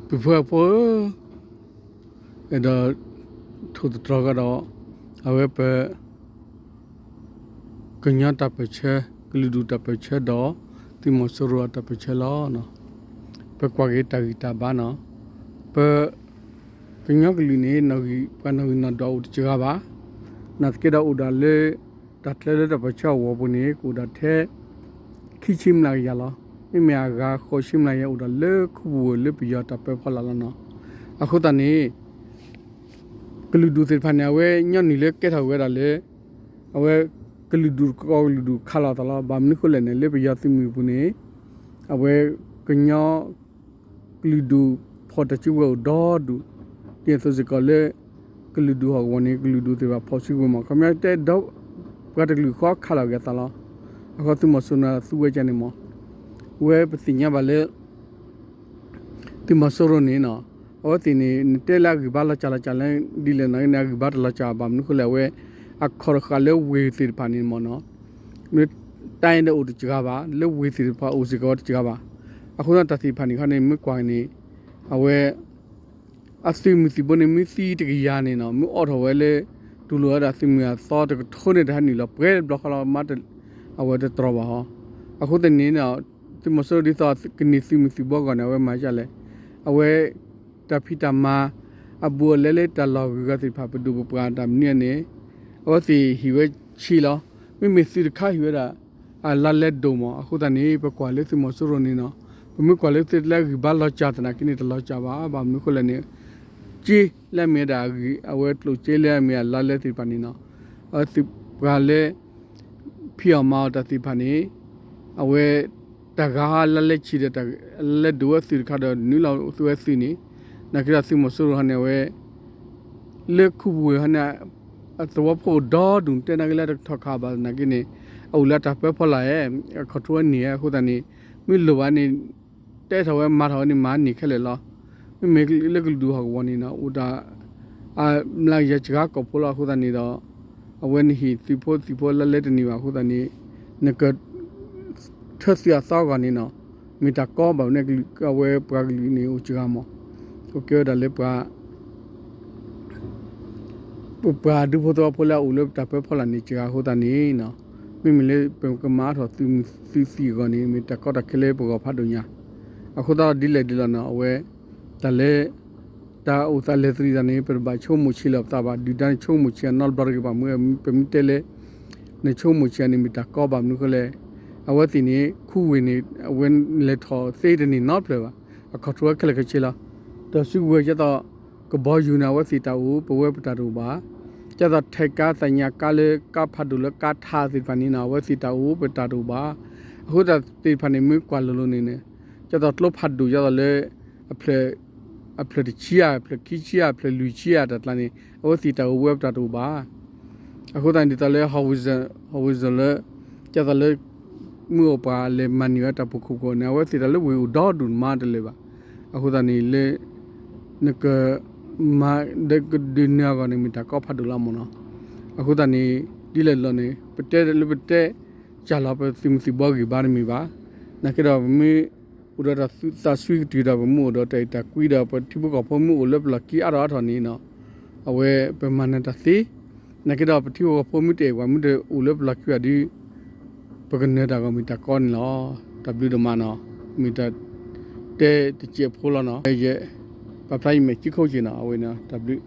ပုၢ်ဖိဝဲၢ်ဖိဧၢ, အဲၣ်ဒိးထိၣ်သတြီၤကဒီး အဝဲပ ကညီတၢ်ပၢၢ်ဆၢ, ကလုာ်ဒူၣ်တၢ်ပၢၢ်ဆၢဒီး သုးမီၤစိရိၤအတၢ်ပၢၢ်ဆၢလီၤ. ပကွၢ်က့ၤတၢ်ဂံၢ်တၢ်ဘါနီၤ, ပ ကညီကလုာ်န့ၣ် ပှၤနီၣ်ဂံၢ်နီၣ်ဒွးအိၣ်တစှၤဘၣ်. နာ်သက့ဒီးအိၣ်ဒၣ်လၢ တၢ်ကျဲလၢတၢ်ပၢၢ်ဆၢအဂီၢ်ပူၤန့ၣ် ကအိၣ်ဒၣ်ထဲ ခံဆံမျးကယၤလီၤ. မ့မ့ၢ်အဂၤဃိးဆံမျးကယၤ အိၣ်ဒၣ်လၢခူပူၤဝဲလၢပယီၤတၢ်ပၢဖီလာ်လီၤနီၤ. အဃိသတးန့ၣ် ကလုာ်ဒူၣ်သ့ၣ်တဖၣ်န့ၣ် အဝဲညီနုၢ်လၢကဲထီၣ်ဝဲဒၣ်လၢ အဝဲ ကလုာ်ဒူၣ်တကီၢ်ကလုာ်ဒူၣ်ခးလိာ်သးလီၤ. ဘၣ်မနုၤဃိလဲၣ်န့ၣ် လၢပယီၤသုးမုၢ်ပူၤန့ၣ် အဝဲ ကညီ ကလုာ်ဒူၣ်ဖီၣ်တၢ်စုကဝဲၤအိၣ်ဒီဒူၣ်, ဒ်သိးစ့ၢ်ကီးလၢ ကလုာ်ဒူၣ်ဟီၣ်ကဝီၤန့ၣ် ကလုာ်ဒူၣ်သ့ၣ်တဖၣ်ဖီၣ်စုကဝဲၤမး ခီပညီတဲဒီး ပှၤတကလုာ်ဃီခးလိာ်က့ၤအသးလီၤ. အဃိသုးမီၤစိရိၤန့ၣ်သူဝဲကန့ၣ်မး, ဝဲပသ့ၣ်ညါဘၣ်လၢ သုးမီၤစိရိၤန့ၣ်နီၤ, အဝဲသ့ၣ်န့ၣ် နတဲလၢအဂံၢ်ဘါလီၤစၢ်လီၤစၢ်လၢဒ်လဲၣ်နီၤန့ၣ် အဂံၢ်ဘါတလီၤစၢ်ဘၣ် မနုၤဃိလဲၣ် အဝဲ အခီၣ်တဃာ်လၢဝ့ၢ်သ့ၣ်တဖၣ်န့ၣ်မးနီၤ, မ့ၢ်တၢ်အံၤဒီးအိၣ်တစှၤဘၣ် လၢဝ့ၢ်သ့ၣ်တဖၣ်အိၣ်စ့ၢ်ကီးတစှၤဘၣ်. အဃိသတးတၢ်သ့ၣ်တဖၣ်န့ၣ်ခီန့ၣ် မ့ၢ်ကွၢ်န့ၣ် အဝဲ အသုးမုၢ်သံၣ်ဘိန့ၣ် မ့ၢ်သံတကယၤန့ၣ်နီၤ မ့ၢ်အိးထီၣ်ဝဲလၢ တူၢ်လိာ်ဝဲဒၣ်သုးမုၢ်အသီတကထိန့ၣ် တဟဲနုာ်လီၤပှဲၤတဘျီဃီလီၤ မ့ၢ် အဝဲတတြီဘၣ်ဟီ. အဃိသတးန့ၣ် သုးမီၤစိရိၤဒ်သိးကန့ၢ်သုးမုၢ်သံၣ်ဘိအဂီၢ်န့ၣ် အဝဲမၤဒ်လဲၣ်, အဝဲ တၢ်ဖံးတၢ်မၤ အဘူးအလဲလၢတၢ်လီၢ်ဂုၤဂၤသ့ၣ်တဖၣ် ပဒိၣ်ပပှၢ်တၢ်မနုၤန့ၣ် အဝဲသ့ၣ်ဟ့ၣ်ဝဲဆံးလီၤ. မ့မ့ၢ်သုးတခါဟ့ၣ်ဝဲဒၣ် အလါလဲဒိၣ်မး အဃိသတးန့ၣ် ပကွၢ်လၢသုးမီၤစိရိၤန့ၣ်နီၤ, ပမ့ၢ်ကွၢ်လၢသုးလၢအဂံၢ်ဘါလီၤစၢ်သနာ်က့န့ၣ် တလီၤစၢ်ဘၣ် ဘၣ်မနုၤဃိလဲၣ်န့ၣ် က့လၢအမ့ၢ်ဒၣ်အဂံၢ် အဝဲကျိၣ်စ့လၢအမ့ၢ်အလါလဲသ့ၣ်တဖၣ်န့ၣ်နီၤ, အဝဲသုးပှၤလၢ ဖံးအီၣ်မၤအီၣ်တၢ်သ့ၣ်တဖၣ်န့ၣ် အဝဲ တၢ်ဂၤဟီလါလဲဆံးဒီး လါလဲဒိၣ်ဝဲသုးတခါဒီး နုာ်လီၤသုးဝဲသုးန့ၣ်, နာ်က့ဒီးသုးမီၤစိရိၤဟီန့ၣ် အဝဲ လၢခူပူၤဝ့ၢ်ဟီန့ၣ် အသဝီဖိအိၣ်ဒီဒူၣ် တဲနာ်က့လၢတကထီၣ်ခးဘၣ်သနာ်က့န့ၣ် အအိၣ်လၢအတၢ်ပၢဖီလာ်ဧါ, အခီၣ်ထူဝဲန့ၣ်ဧါ အဃိသတးန့ၣ် မ့ၢ်လိၣ်ဘၣ်န့ၣ် တဲထီၣ်ဝဲမၤထီၣ်ဝဲန့ၣ် မၤန့ၢ်ခဲလၢာ်လီၤ. မ့မ့ၢ်လၢကလုာ်ဒူၣ်ဟီၣ်ကဝီၤန့ၣ်နီၤ အိၣ်ဒၣ် အမျးကယၤစှၤကီၢ်ဖိလီၤ. အဃိသတးန့ၣ်ဒီး အဝဲနဟ့ၣ်သုးဖိသံၣ်ဖိလၢလဲတန့ၢ်ဘၣ်အဃိသတးန့ၣ် နက ထၢသုးအသီအဂီၢ်န့ၣ်နီၤ မ့ၢ်တၢ်ကီဘၣ်မနုၤ အဝဲပှၤကလုာ်န့ၣ်အိၣ်စှၤမး, အိၣ်ကဲဝဲဒၣ်လၢပှၤ ပပှၤဒူဖိသဝီဖိလၢအအိၣ်လၢတၢ်ပၢဖီလာ်န့ၣ်စှၤအဃိသတးန့ၣ်နီၤ မ့မ့ၢ်လၢပကမၤအါထီၣ်သုးမုၢ်သုးသံၣ်အဂီၢ်န့ၣ် မ့ၢ်တၢ်ကီတၢ်ခဲလၢပဂီၢ်ဖးဒိၣ်ညါ, အဃိသတးဒ်လဲၣ်ဒ်လဲၣ်နီၤ အဝဲ တၢ်လၢ တၢ်အိၣ်သးလဲၤသရံးသးန့ၣ် ပတဘၣ်ဆိကမိၣ်ဆံးလီၤပသးဘၣ် ဒုၣ်ဒါန့ၣ်ဆိကမိၣ်ဆံးအနီတဘျီတဂ့ၤဘၣ်မ့ၢ် ပမ့ၢ်တဲလၢ နဆိကမိၣ်ဆံးန့ၣ်မ့ၢ်တၢ်ကီဘၣ်မနုၤဃိလဲၣ်, အဝဲသ့ၣ်န့ၣ် ခူဝ့ၢ်န့ၣ် အဝဲလဲၤထီၣ်သ့တန့ၢ်နီတဖျၢၣ်ဘၣ်, အခီၣ်ထူဝဲခဲလၢာ်ခဲဆ့လီၤ. ဒီးစုကဝဲၤဒ်သိး ကဘီယူၤန့ၣ် အဝဲသ့ၣ်တၢ်အိၣ် ပဝဲပတၢ်တအိၣ်ဘၣ်, ဒ်သိးထဲးကါသးညါကါလၢကါဖးဒိၣ်လၢကါထးသ့ၣ်တဖၣ်န့ၣ်နီၤ အဝဲသ့ၣ်တၢ်အိၣ်ပတၢ်တအိၣ်ဘၣ်, အဃိသတးသ့ၣ်တဖၣ်န့ၣ် မ့ၢ်ကွၢ်လိၤလိၤန့ၣ်န့ၣ် ဒ်သိးကျိဖးဒိၣ်ဒ်သိးလၢ အဖျၢၣ် အဖျၢၣ်တဆံဧါ အဖျၢၣ်ခံဆံဧါ အဖျၢၣ်လွံၢ်ဆံဧါတၢ်ကျါန့ၣ် အဝဲသ့ၣ်တၢ်အိၣ်ဝဲပတၢ်တအိၣ်ဘၣ်. အဃိသတးန့ၣ် ဒ်သိးလၢ ဟီၣ်ဝံၣ်စၢၣ် ဟီၣ်ဝံၣ်စၢၣ်လၢ ဒ်သိးလၢ မုၢ်အိၣ်ပှၤလဲၤမၤန့ၢ်ဝဲတၢ်ပူၤခိၣ်ခိၣ်န့ၣ် အဝဲသ့ၣ်တၢ်လၢဝ့ၢ်အိၣ်ဒီဒူၣ်မးတလၢာ်ဘၣ်. အဃိသတးန့ၣ်လၢ နက မၤ ဒကဒုးနၢၤအဂီၢ်န့ၣ် မ့ၢ်တၢ်ကီဖးဒိၣ်လီၤမ့ၢ်နီၤ. အဃိသတးန့ၣ် ဒ်လဲၣ်လီၤန့ၣ် ပတဲလၢပတဲ စၢ်လီၤပသုးမုၢ်သံၣ်ဘိဂံၢ်ဘါတမ့ၢ်ဘၣ်. နာ်က့ဒီးပမ့ၢ်အိၣ်ဒီးတၢ်သးစွံကတုၤဒီး ပမ့ၢ်အိၣ်ဒီးတၢ်အဲၣ်တၢ်ကွံဒီး ပထံဖိကီၢ်ဖိမ့ၢ်အိၣ်လၢပလီၢ်ခံအါထီၣ်အါထီၣ်န့ၣ်နီၤ အဝဲပမၤနၢၤတၢ်သ့. နာ်က့ဒီးပထံဖိကီၢ်ဖိမ့ၢ်တအဲၣ်ပှၤမ့ၢ်တအိၣ်လၢပလီၢ်ခံဘၣ်ဒီး ပကနၢၤတၢ်ဂီၤမ့ၢ်တၢ်ကီန့ၣ်လီၤ. တၢ်ဘျုးဒိၣ်မးနီၤ မ့ၢ်တၢ်တဲတစဲးဖိလီၤနီၤ ယဲ ပာ်ဖျါယမဲာ်ခံခိၣ်က့နီၤ အဝဲန့ၣ် တၢ်ဘျုး